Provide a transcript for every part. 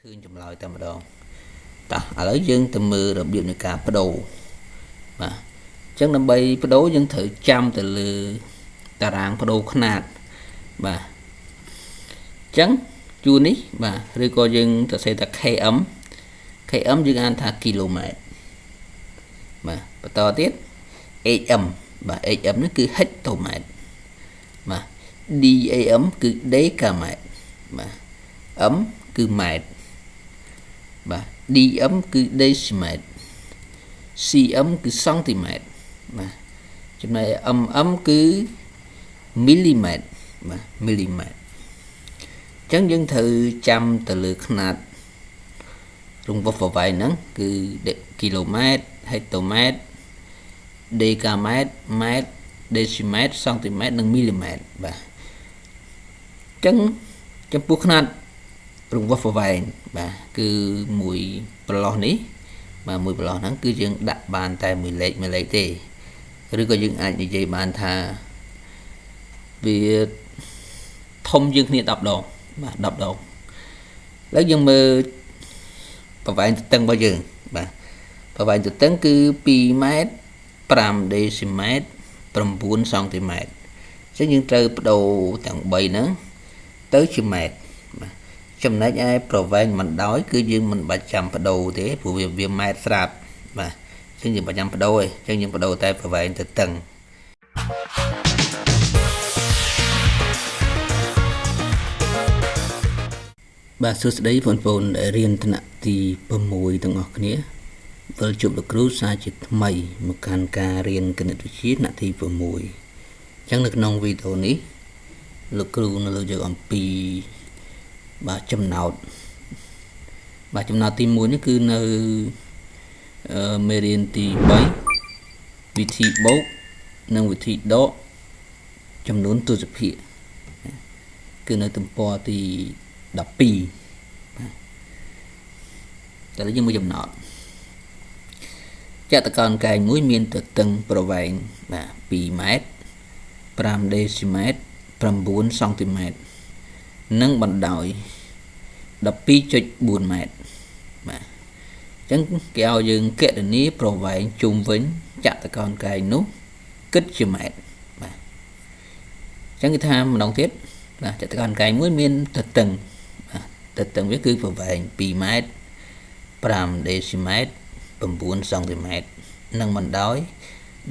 ឃើញចម្លើយតែម្ដងតោះឥឡូវយើងទៅមើលរបៀបនៃការបដូរបាទអញ្ចឹងដើម្បីបដូរយើងត្រូវចាំទៅលើតារាងបដូរខ្នាតបាទអញ្ចឹងជួរនេះបាទឬក៏យើងសរសេរថា km km យើងអានថាគីឡូម៉ែត្របាទបន្តទៀត hm បាទ hm នេះគឺហិកតូម៉ែត្របាទ dam គឺដេកាម៉ែត្របាទ m គឺម៉ែត្របាទ dm គឺដេស៊ីម៉ែត្រ cm គឺសង់ទីម៉ែត្របាទចំណែក mm គឺមីលីម៉ែត្របាទមីលីម៉ែត្រអញ្ចឹងយើងត្រូវចាំទៅលើខ្នាតរង្វាស់ប្រវែងហ្នឹងគឺគីឡូម៉ែត្រហិកតូម៉ែត្រដេកាម៉ែត្រម៉ែត្រដេស៊ីម៉ែត្រសង់ទីម៉ែត្រនិងមីលីម៉ែត្របាទអញ្ចឹងចំពោះខ្នាតរង្វាស់ប្រវែងបាទគឺមួយប្រឡោះនេះបាទមួយប្រឡោះហ្នឹងគឺយើងដាក់បានតែមួយលេខមួយលេខទេឬក៏យើងអាចនិយាយបានថាវាធំជាងគ្នា10ដងបាទ10ដងឥឡូវយើងមើលប្រវែងទទឹងរបស់យើងបាទប្រវែងទទឹងគឺ2ម៉ែត្រ5ដេស៊ីម៉ែត្រ9សង់ទីម៉ែត្រអញ្ចឹងយើងត្រូវបដូរទាំង3ហ្នឹងទៅជាម៉ែត្របាទចំណែកឯប្រវែងមិនដោយគឺយើងមិនបាច់ចាំបដូរទេព្រោះវាម៉ែត្រស្រាប់បាទអញ្ចឹងយើងបាច់ចាំបដូរទេអញ្ចឹងយើងបដូរតែប្រវែងទទឹងបាទសួស្តីបងប្អូនដែលរៀនថ្នាក់ទី6ទាំងអស់គ្នាវិលជួបលោកគ្រូសាជាថ្មីមកកាន់ការរៀនគណិតវិទ្យាថ្នាក់ទី6អញ្ចឹងនៅក្នុងវីដេអូនេះលោកគ្រូនៅលើកយកអំពីបាទចំណោទបាទចំណោទទី1នេះគឺនៅមេរៀនទី3វិធីបូកនិងវិធីដកចំនួនទសភាគគឺនៅទំព័រទី12បាទតែយើងមួយចំណោទចតុកោណកែងមួយមានទទឹងប្រវែងបាទ2ម៉ែត្រ5ដេស៊ីម៉ែត្រ9សង់ទីម៉ែត្រនិងបណ្ដោយ 12.4 ម៉ែត្របាទអញ្ចឹងគេឲ្យយើងគណនាប្រវែងជុំវិញចតុកោណកែងនោះគិតជាម៉ែត្របាទអញ្ចឹងគេថាម្ដងទៀតបាទចតុកោណកែងមួយមានទទឹងបាទទទឹងវាគឺប្រវែង2ម៉ែត្រ5ដេស៊ីម៉ែត្រ9សង់ទីម៉ែត្រនិងបណ្ដោយ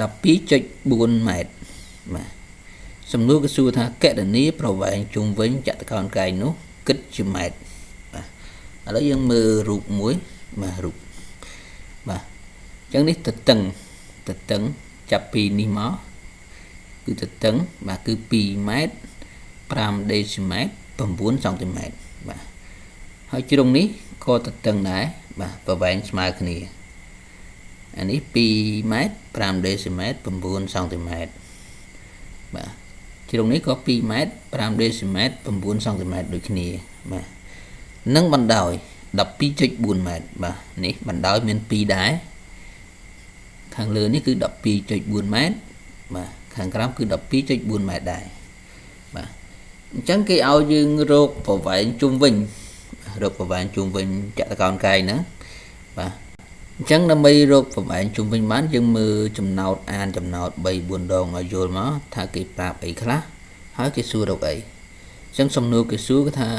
12.4 ម៉ែត្របាទសំណួរគេសួរថាគណនាប្រវែងជុំវិញចតុកោណកែងនោះគិតជាម៉ែត្របាទឥឡូវយើងមើលរូបមួយបាទរូបបាទអញ្ចឹងនេះទទឹងចាប់ពីនេះមកគឺទទឹងបាទគឺ2ម៉ែត្រ5ដេស៊ីម៉ែត្រ9សង់ទីម៉ែត្របាទហើយជ្រុងនេះក៏ទទឹងដែរបាទប្រវែងស្មើគ្នាអានេះ2ម៉ែត្រ5ដេស៊ីម៉ែត្រ9សង់ទីម៉ែត្របាទជ្រុងនេះក៏2ម៉ែត្រ5ដេស៊ីម៉ែត្រ9សង់ទីម៉ែត្រដូចគ្នាបាទនិងបណ្ដោយ 12.4 ម៉ែត្របាទនេះបណ្ដោយមាន2ដែរខាងលើនេះគឺ 12.4 ម៉ែត្របាទខាងក្រោមគឺ 12.4 ម៉ែត្រដែរបាទអញ្ចឹងគេឲ្យយើងរកប្រវែងជុំវិញរកប្រវែងជុំវិញចតុកោណកែងហ្នឹងបាទអញ្ចឹងដើម្បីរកប្រវែងជុំវិញបានយើងមើលចំណោទអានចំណោទ3 4ដងឲ្យយល់មកថាគេប្រាប់អីខ្លះហើយគេសួររកអីអញ្ចឹងសំណួរគេសួរគឺថា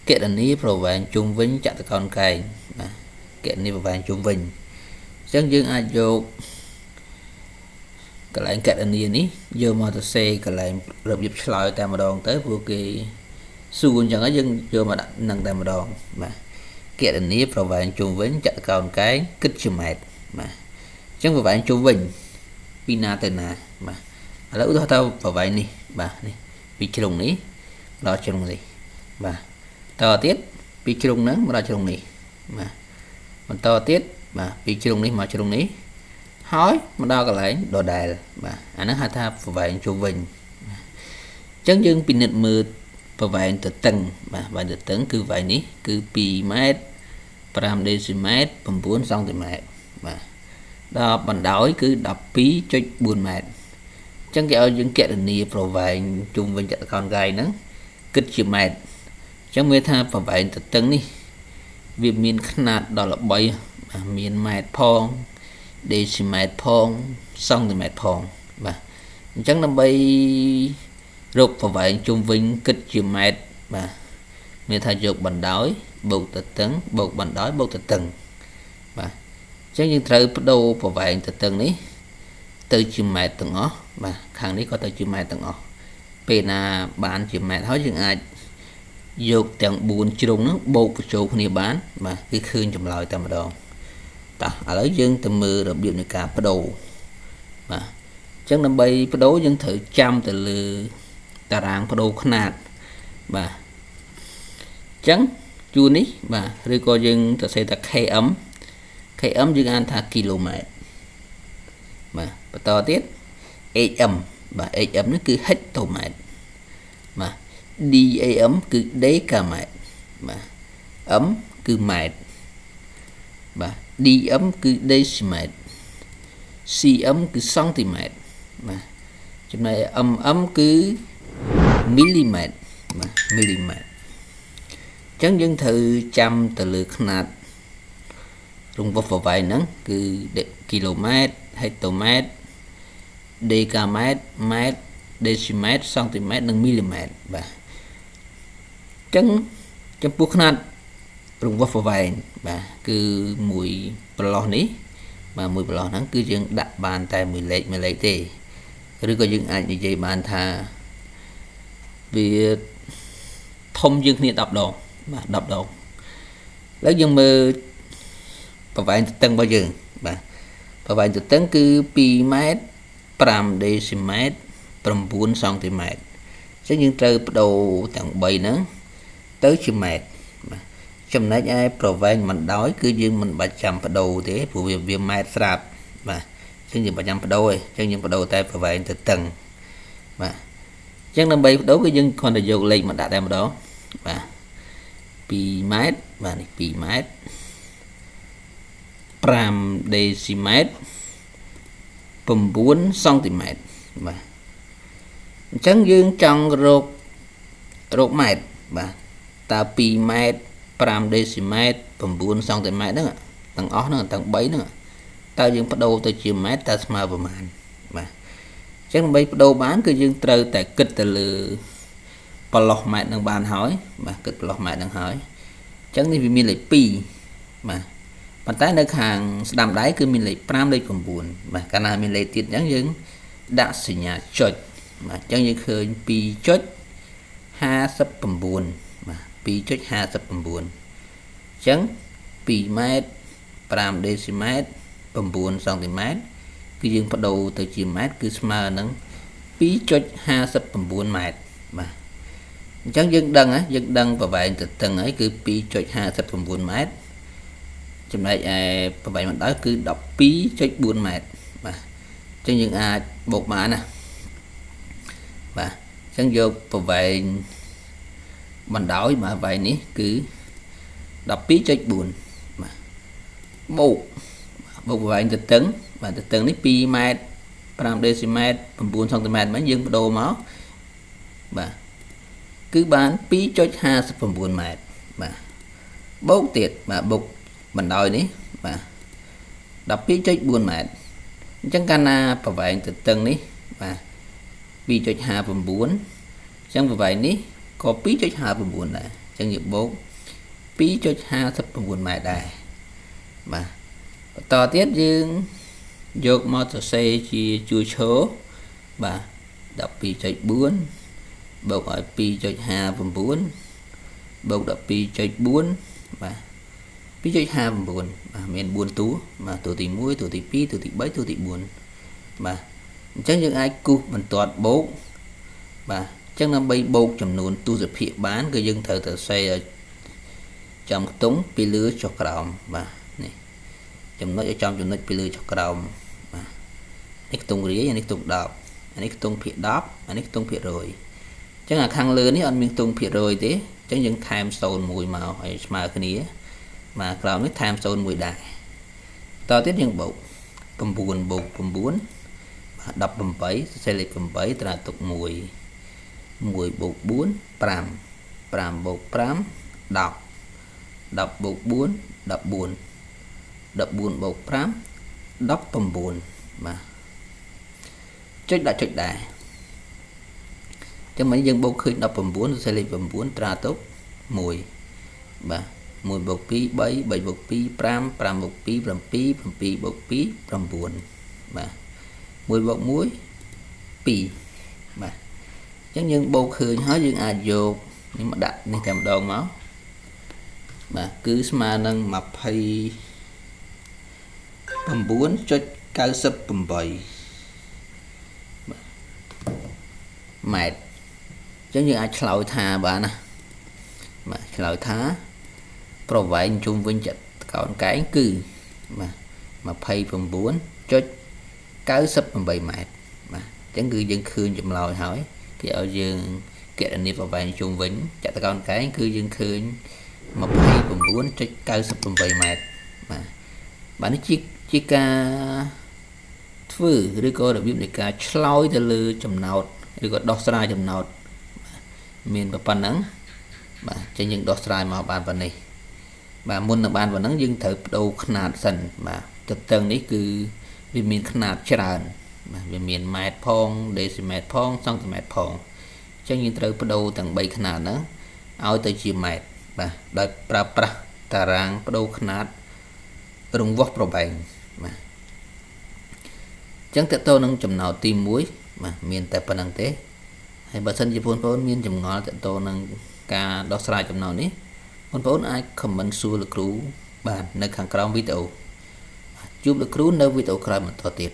គណនាប្រវែងជុំវិញចតុកោណកែងបាទគណនាប្រវែងជុំវិញអញ្ចឹងយើងអាចយកកន្លែងគណនានេះយកមកសរសេរកន្លែងរបៀបឆ្លើយតែម្ដងទៅព្រោះគេសួរអញ្ចឹងហើយយើងយកមកដាក់នឹងតែម្ដងបាទគណនាប្រវែងជុំវិញចតុកោណកែងគិតជាម៉ែត្របាទអញ្ចឹងប្រវែងជុំវិញពីណាទៅណាបាទឥឡូវឧទាហរណ៍ថាប្រវែងនេះបាទនេះពីជ្រុងនេះដល់ជ្រុងនេះបាទតទៀតពីជ្រុងហ្នឹងមកដល់ជ្រុងនេះបាទបន្តទៀតបាទពីជ្រុងនេះមកជ្រុងនេះហើយមកដល់កន្លែងដដែលបាទអាហ្នឹងហៅថាប្រវែងជុំវិញអញ្ចឹងយើងពិនិត្យមើលប្រវែងទទឹងបាទប្រវែងទទឹងគឺវែងនេះគឺ2ម៉ែត្រ5ដេស៊ីម៉ែត្រ9សង់ទីម៉ែត្របាទដល់បណ្ដោយគឺ 12.4 ម៉ែត្រអញ្ចឹងគេឲ្យយើងគណនាប្រវែងជុំវិញចតុកោណកែងហ្នឹងគិតជាម៉ែត្រអញ្ចឹងមានថាប្រវែងទទឹងនេះ វាមានខ្នាតដល់ល្បីបាទមានម៉ែត្រផងដេស៊ីម៉ែត្រផងសង់ទីម៉ែត្រផងបាទអញ្ចឹងដើម្បីរកប្រវែងជុំវិញគិតជាម៉ែត្របាទមានថាយកបណ្ដោយបូកទៅតឹងបូកបណ្ដោយបូកទៅតឹងបាទអញ្ចឹងយើងត្រូវបដូរប្រវែងទៅតឹងនេះទៅជាម៉ែត្រទាំងអស់បាទខាងនេះក៏ទៅជាម៉ែត្រទាំងអស់ពេលណាបានជាម៉ែត្រហើយយើងអាចយកទាំង4ជ្រុងហ្នឹងបូកបញ្ចូលគ្នាបានបាទគឺឃើញចម្លើយតែម្ដងតោះឥឡូវយើងទៅមើលរបៀបនៃការបដូរបាទអញ្ចឹងដើម្បីបដូរយើងត្រូវចាំទៅលើតារាងបដូរខ្នាតបាទអញ្ចឹងជួរនេះបាទឬក៏យើងទៅសេថា km km យើងអានថាគីឡូម៉ែត្របាទបន្តទៀត hm បាទ hm នេះគឺហិកតូម៉ែត្របាទ DAM គឺដេកាម៉ែត្របាទ M គឺម៉ែត្របាទ DM គឺដេស៊ីម៉ែត្រ CM គឺសង់ទីម៉ែត្របាទចំណែក MM គឺមីលីម៉ែត្របាទមីលីម៉ែត្រអញ្ចឹងយើងត្រូវចាំទៅលើខ្នាតរង្វាស់ប្រវែងហ្នឹងគឺគីឡូម៉ែត្រហិកតូម៉ែត្រដេកាម៉ែត្រម៉ែត្រដេស៊ីម៉ែត្រសង់ទីម៉ែត្រនិងមីលីម៉ែត្របាទអញ្ចឹងចំពោះខ្នាតរង្វាស់ប្រវែងបាទគឺមួយប្រឡោះនេះបាទមួយប្រឡោះហ្នឹងគឺយើងដាក់បានតែមួយលេខមួយលេខទេឬក៏យើងអាចនិយាយបានថាវាធំជាងគ្នា10ដងបាទ10ដងឥឡូវយើងមើលប្រវែងទទឹងរបស់យើងបាទប្រវែងទទឹងគឺ2ម៉ែត្រ5ដេស៊ីម៉ែត្រ9សង់ទីម៉ែត្រអញ្ចឹងយើងត្រូវបដូរទាំង3ហ្នឹងទៅជាម៉ែត្របាទចំណែកឯប្រវែងបណ្ដោយគឺយើងមិនបាច់ចាំបដូរទេព្រោះវាម៉ែត្រស្រាប់បាទអញ្ចឹងយើងបាច់ចាំបដូរទេអញ្ចឹងយើងបដូរតែប្រវែងទទឹងបាទអញ្ចឹងដើម្បីបដូរគឺយើងគ្រាន់តែយកលេខមកដាក់តែម្ដងបាទ2ម៉ែត្របាទនេះ2ម៉ែត្រ5ដេស៊ីម៉ែត្រ9សង់ទីម៉ែត្របាទអញ្ចឹងយើងចង់រកម៉ែត្របាទតើ2ម៉ែត្រ5ដេស៊ីម៉ែត្រ9សង់ទីម៉ែត្រហ្នឹងទាំងអស់ហ្នឹងទាំង3ហ្នឹងតើយើងបដូរទៅជាម៉ែត្រតើស្មើប្រមាណបាទអញ្ចឹងដើម្បីបដូរបានគឺយើងត្រូវតែគិតទៅលើប្រឡោះម៉ែត្រនឹងបានហើយបាទគិតប្រឡោះម៉ែត្រនឹងហើយអញ្ចឹងនេះវាមានលេខ2បាទប៉ុន្តែនៅខាងស្ដាំដៃគឺមានលេខ5លេខ9បាទកាលណាមានលេខទៀតអញ្ចឹងយើងដាក់សញ្ញាចុចបាទអញ្ចឹងយើងឃើញ 2.59 បាទ 2.59 អញ្ចឹង2ម៉ែត្រ5ដេស៊ីម៉ែត្រ9សង់ទីម៉ែត្រគឺយើងបដូរទៅជាម៉ែត្រគឺស្មើនឹង 2.59 ម៉ែត្របាទអញ្ចឹងយើងដឹងហ៎យើងដឹងប្រវែងទទឹងហើយគឺ 2.59 ម៉ែត្រចំណែកឯប្រវែងបណ្ដោយគឺ 12.4 ម៉ែត្របាទអញ្ចឹងយើងអាចបូកបានណាបាទអញ្ចឹងយកប្រវែងបណ្ដោយបាទប្រវែងនេះគឺ 12.4 បាទបូកប្រវែងទទឹងបាទទទឹងនេះ2ម៉ែត្រ5ដេស៊ីម៉ែត្រ9សង់ទីម៉ែត្រមិញយើងបដូរមកបាទគឺបាន 2.59 ម៉ែត្របាទបូកទៀតបាទបូកបណ្ដោយនេះបាទ 12.4 ម៉ែត្រអញ្ចឹងកាលណាប្រវែងទទឹងនេះបាទ 2.59 អញ្ចឹងប្រវែងនេះក៏ 2.59 ដែរអញ្ចឹងយើងបូក 2.59 ម៉ែត្រដែរបាទបន្តទៀតយើងយកមកសរសេរជាជួរឈរបាទ 12.4 បូកឲ្យ 2.59 បូក 12.4 បាទ 2.59 បាទមាន4តួបាទតួទី1តួទី2តួទី3តួទី4បាទអញ្ចឹងយើងអាចគូសបន្ទាត់បូកបាទអញ្ចឹងដើម្បីបូកចំនួនទសភាគបានគឺយើងត្រូវតែសេឲ្យចំខ្ទង់ពីលើចុះក្រោមបាទនេះចំណុចឲ្យចំចំណុចពីលើចុះក្រោមបាទនេះខ្ទង់រាយនេះខ្ទង់10អានេះខ្ទង់ភាគ10អានេះខ្ទង់ភាគ100អញ្ចឹងអាខាងលើនេះអត់មានខ្ទង់ភាគ100ទេអញ្ចឹងយើងថែម01មកឲ្យស្មើគ្នាបាទក្រោមនេះថែម01ដែរតទៀតយើងបូក9បូក9បាទ18សរសេរលេខ8ត្រាទុក1 1បូក4 5 5បូក5 10 10បូក4 14 14បូក5 19បាទចុចដាក់ចុចដែរចឹងមិញយើងបូកឃើញ19សរសេរលេខ9ត្រាទុក1បាទ1បូក2 3 3បូក2 5 5បូក2 7 7បូក2 9បាទ1បូក1 2បាទអញ្ចឹងយើងបូកឃើញហើយយើងអាចយកនេះមកដាក់នេះតែម្ដងមកបាទគឺស្មើនឹង29.98ម៉ែត្រអញ្ចឹងយើងអាចឆ្លើយថាបានណាបាទឆ្លើយថាប្រវែងជុំវិញចតុកោណកែងគឺបាទ29.98ម៉ែត្របាទអញ្ចឹងគឺយើងឃើញចម្លើយហើយគេឲ្យយើងគណនាប្រវែងជុំវិញចតុកោណកែងគឺយើងឃើញ29.98ម៉ែត្របាទបាទនេះជាការធ្វើឬក៏របៀបនៃការឆ្លើយទៅលើចំណោទឬក៏ដោះស្រាយចំណោទមានប៉ុណ្ណឹងបាទអញ្ចឹងយើងដោះស្រាយមកបានប៉ុណ្នេះបាទមុននឹងបានប៉ុណ្ណឹងយើងត្រូវបដូរខ្នាតសិនបាទទទឹងនេះគឺវាមានខ្នាតច្រើនបាទវាមានម៉ែត្រផងដេស៊ីម៉ែត្រផងសង់ទីម៉ែត្រផងអញ្ចឹងយើងត្រូវបដូរទាំង3ខ្នាតហ្នឹងឲ្យទៅជាម៉ែត្របាទដោយប្រើប្រាស់តារាងបដូរខ្នាតរង្វាស់ប្រវែងបាទអញ្ចឹងតើតើនឹងចំណោទទី1បាទមានតែប៉ុណ្្នឹងទេហើយបើសិនជាបងប្អូនមានចម្ងល់តើតើនឹងការដោះស្រាយចំណោទនេះបងប្អូនអាច comment សួរលោកគ្រូបាទនៅខាងក្រោមវីដេអូជួបលោកគ្រូនៅវីដេអូក្រោយបន្តទៀត